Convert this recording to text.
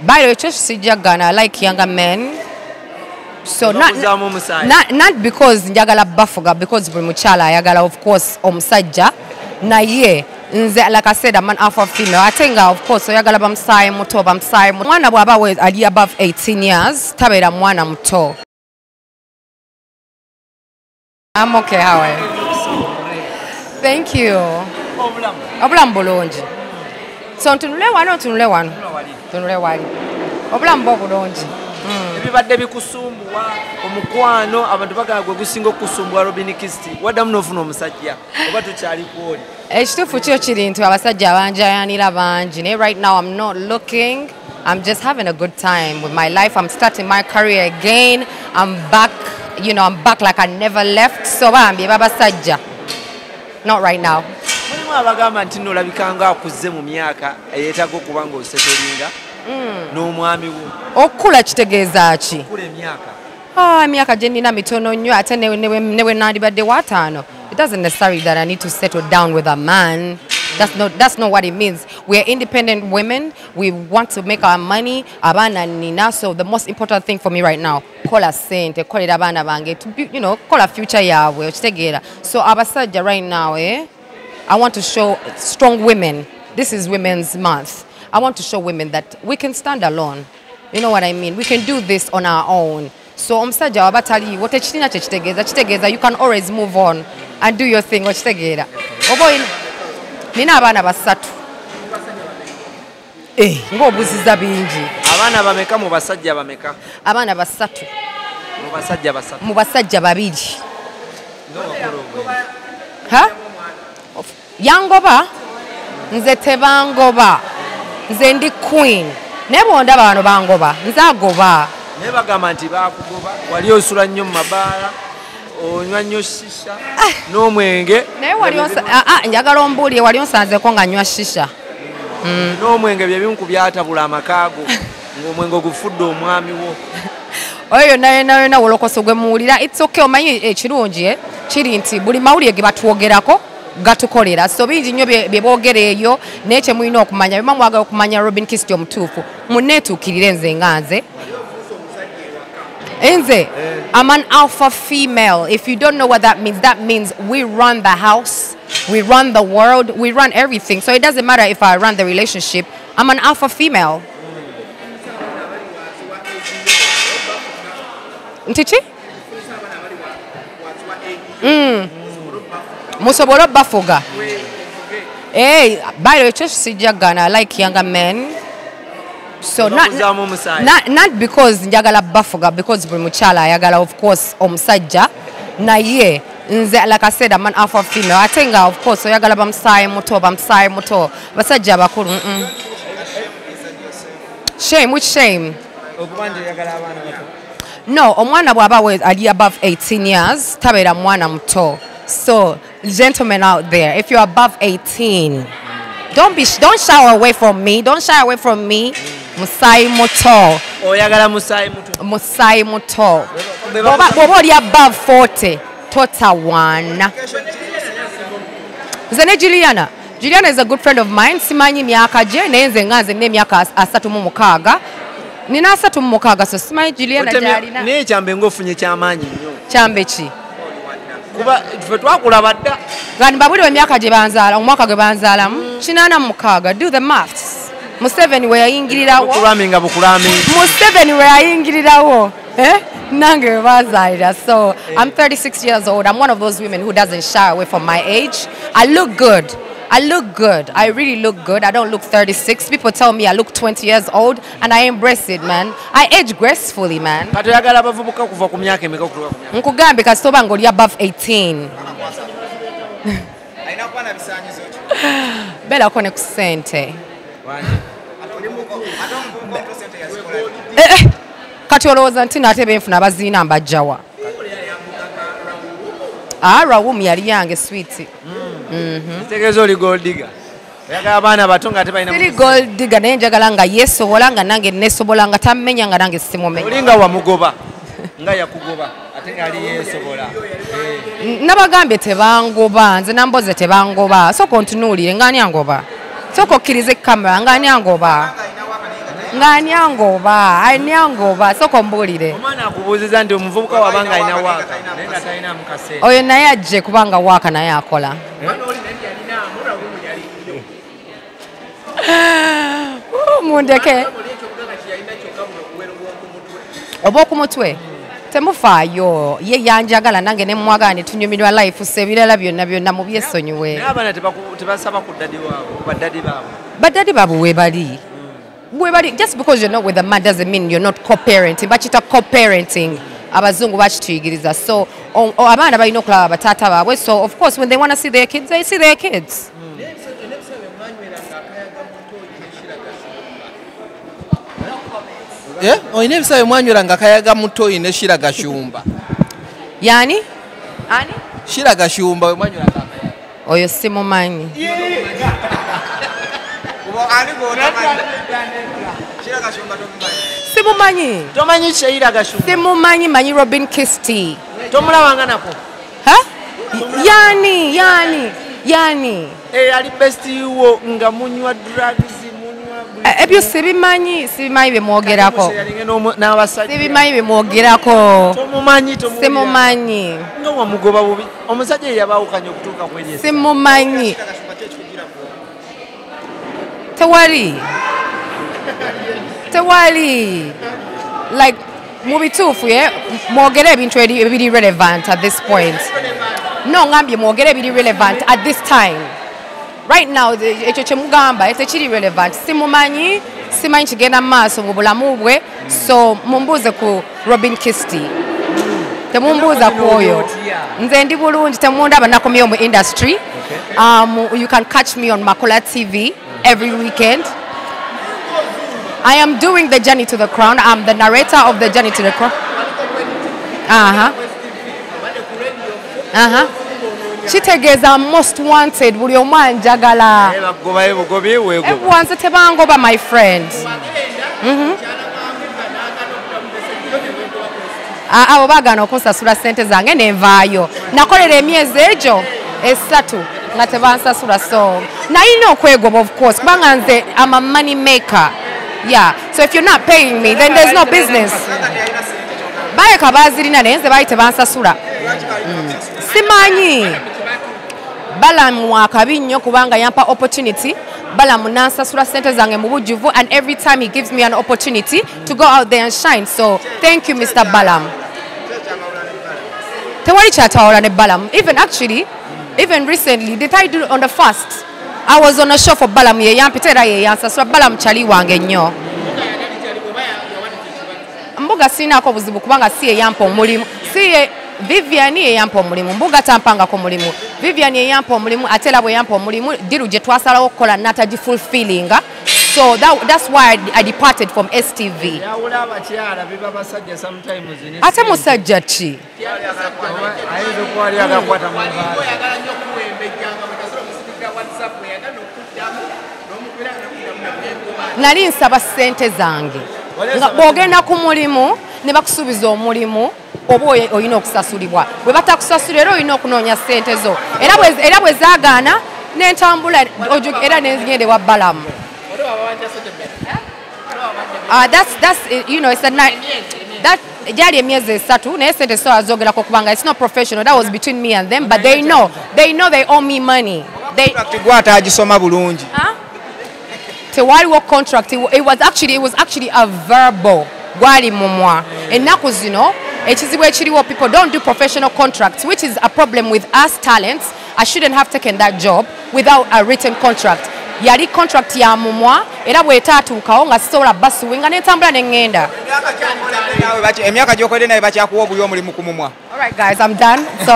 By the way, sijja gaana, I like younger men. So not because njagala bafuga, because buli mukyala ayagala, of course, omusajja. Naye nze, like I said, I'm an alpha female. Ate nga, of course, oyagala bamusaayi muto, bamusaayi muto. Omwana bw'aba ali above 18 years, tabeera mwana muto. I'm okay, how are you? Thank you. Obulamu bulungi. So ntunule wano, ntunule wano. Ntunule wali. Obulamu bwo bulungi. Ebibadde bikusumbuwa omukwano, abantu bagala gwe gusinga okusumbuwa Robin Kisti. Waddamu n'ofuna omusajja oba tukyali kwoli? Ekituufu kyo kiri nti abasajja abanjayanira bangi, naye right now I'm not looking. I'm just having a good time with my life. I'm starting my career again. I'm back, you know, I'm back like I never left. So bambi babasajja, not right now. Mulimu abagamba nti nno olabika nga akuze mu myaka eyeetaaga okuba ng'osetolinga n'omwami wo. Okukula kitegeeza ki? Okukula emyaka. Ah, emyaka gye nnina mitono nnyo, ate ne we nandibadde wataano. It doesn't necessarily that I need to settle down with a man. That's not what it means. We are independent women. We want to make our money. Abaana nina. So the most important thing for me right now, kola sente, kolera abaana bange, to be, kola future yaabwe, okitegeera. So abasajja right now, eh, I want to show strong women. This is Women's Month. I want to show women that we can stand alone. You know what I mean? We can do this on our own. So omusajja waba taliiwo, tekirina kye kitegeeza. Kitegeeza you can always move on and do your thing, okitegeera. Oba nina abaana basatu. Eh, ng'obuziza bingi. Abaana bameka mu basajja bameka? Abaana basatu. Mu basajja basatu? Mu basajja babiri. Nga wakola obwenzi. Ha? Yangoba? Nze tebangoba. Nze ndi queen. Naye bw'ondaba wano bangoba. Nze agoba. Naye bagamba nti bakugoba, wali osula nnyo mu mabaala, onywa nnyo shisha n'omwenge. Naye wali ah, njagala ombuulire, wali onsanzeeko nga nywa shisha? N'omwenge bye bimu ku byatabula amaka go, ng'omwenge ogufudde omwami wo. Oyo yonna yonna yonna wolokoso gwe muwulira, it's okay. Omanyi ekirungi, eh, kiri nti buli mawulire ge batwogerako gatukolera. So bingi nnyo bye boogera eyo, naye kye mulina okumanya, bye mwagala okumanya Robin Kisti omutuufu, munneetuukirire nze nga nze. Nze, I'm an alpha female. If you don't know what that means, that means we run the house, we run the world, we run everything. So it doesn't matter if I run the relationship. I'm an alpha female. Nti ki? Musobole obbafuga. Hey, by the way, kyo sijja gaana, I like younger men. So Bakuzaamu omusaayi. not because njagala bafuga, because buli mukyala ayagala, of course, omusajja. Naye nze, like I said, I'm an alpha female. Ate nga, of course, oyagala bamusaayi muto, bamusaayi muto. Basajja abakulu. Shame, which shame? Okuba nti oyagala abaana bato. No, omwana bw'aba ali above 18 years, tabeera mwana muto. So, gentlemen out there, if you're above 18, don't shy away from me. Don't shy away from me. Musaayi muto. Oyagala musaayi muto. Musaayi muto. Bw'oba oli above 40, totawaana. Nze ne Juliana. Juliana is a good friend of mine. Simanyi myaka gye, naye nze nga nze nina emyaka 36. Nina 36, so simanyi Juliana gy'alina. Naye ekyambe ng'ofunye kyamaanyi nnyo. Kyambe ki? Kuba ffe twakulaba dda. Nga mbabulire emyaka gye banzaala, omwaka gwe banzaalamu, 86. Do the maths. Museveni we yayingirirawo. Bukulaminga bukulaminga. Museveni we yayingirirawo. Eh? Nange we banzaalira. So I'm 36 years old. I'm one of those women who doesn't shy away from my age. I look good. I look good. I really look good. I don't look 36. People tell me I look 20 years old, and I embrace it, man. I age gracefully, man. Kati oyagala abavubuka kuva ku myaka emeka okutuuka ku myaka? Nkugambye, kasita oba ng'oli above 18. Alina kuba na bisaanyizo ki? Beerako ne ku ssente. Wangi. Ate omuvubuka omuto sente yazikola. Eh, eh. Kati olowooza nti naate benfuna baziina mbajjawa? Ah, Rawum yali yange, sweet. Kitegeeza oli gold digger. Oyagala abaana bato nga tebalina. Siri gold digger, naye njagala nga yeesobola, nga nange neesobola, nga tammenya, nga nange simumenya. Oli nga wamugoba. Nga yakugoba ate ng'ali yeesobola. Nabagambye tebangoba, nze namboze tebangoba. Sooka ontunuulire, ng'ani angoba? Sooka okkirize kamera, ng'ani angoba? Nga ani angoba soko mbuulire. Omwana akubuuziza nti omuvubuka wabanga alina waaka naye nga talina mukasente. Oyo naye ajje kubanga waaka naye akola. Mundeke. Oba okumutwe temufaayo, ye yanjagala nange ne mwagala ne tunyumirwa life, se ebirala byonna byonna mubyesonyiwe. Naye abaana tebasaba ku ddadi waabwe, baddadi baabwe. Baddadi baabwe weebali. Weebali, just because you're not with a man doesn't mean you're not co-parenting. Bakiyita co-parenting. Abazungu bakituyigiriza. So abaana balina okulaba bataata baabwe. So of course when they want to see their kids, they see their kids. Olina ebisawe mwanywera nga kayaga mutoyi ne Shira Gashumba. Yani? Ani? Shira Gashumba we mwanywera nga kayaga. Oyo simumanyi. Simumanyi. Tomanyi Shira Gashumba. Simumanyi, manyi Robin Kisti. Tomulabanga nako. Ha? Yani. Ali best wo nga munywa drugs. Ebyo sibimanyi bimwogerako. Sibimanyi bimwogerako. Simumanyi. Nga wamugoba bubi. Omusajja yabaawukanye okutuuka ku eri. Simumanyi. Tewali. Like mu bituufu ye mwogere ebintu ebiri relevant at this point. No, ngambye mwogere ebiri relevant at this time. Right now, ekyo kye mugamba tekiri relevant. Simumanyi, simanyi kigenda mu maaso mu bulamu bwe, so mumbuuze ku Robin Kisti. Temumbuuza ku oyo. Nze ndi bulungi, temundaba nakomyewo mu industry. You can catch me on Makola TV every weekend. I am doing the Journey to the Crown. I'm the narrator of the Journey to the Crown. Kitegeeza most wanted buli omu anjagala. Wanze tebangoba my friend. Abo baagaana okunsasula ssente zange nenvaayo. Nakolera emyezi egyo 3 nga tebansasula, so nalina okwegoba of course kubanga nze I'm a money maker. Yeah, so if you're not paying me then there's no business. Baleka baazirina naye nze baali tebansasula. Simanyi. Balamu akabi nnyo kubanga yampa opportunity. Balamu nansasula ssente zange mu bujjuvu, and every time he gives me an opportunity to go out there and shine. So thank you, Mr. Balamu. Tewali kyatawala ne Balamu. Even recently, did I do on the first? I was on a show for Balamu ye yampita era ye yansasula. Balamu kyali wange nnyo. Mbuga sinaako buzibu kubanga si ye yampa omulimu. Si ye Vivian ye yampa omulimu. Mbuga tampangako mulimu. Vivian ye yampa omulimu, ate era bwe yampa omulimu, diru gye twasalawo okukola n'atagifulfillinga. So that's why I departed from STV. Ate musajja ki? Nali nsaba ssente zange. Bw'ogenda ku mulimu ne bakusuubiza omulimu oba olina okusasulibwa. Bwe batakusasula era olina okunoonya ssente zo. Era bwe zaagaana n'entambula era nengenda ewa Balamu. That's you know, it's a night that gyali emyezi 3 naye ssente so azogerako kubanga it's not professional. That was between me and them, but they know they owe me money. Gwe bulungi. Tewaliwo contract. It was actually a verbal. Gwali mumwa. Ennaku zino ekizibu ekiriwo, people don't do professional contracts, which is a problem with us talents. I shouldn't have taken that job without a written contract. Yali contract ya mumwa era bwetaatuukawo nga sisobola basuwinga n'entambula ne ŋŋenda. Emyaka gy'okoledde naye bakyakuwa obuli omulimu ku mumwa. All right guys, I'm done. So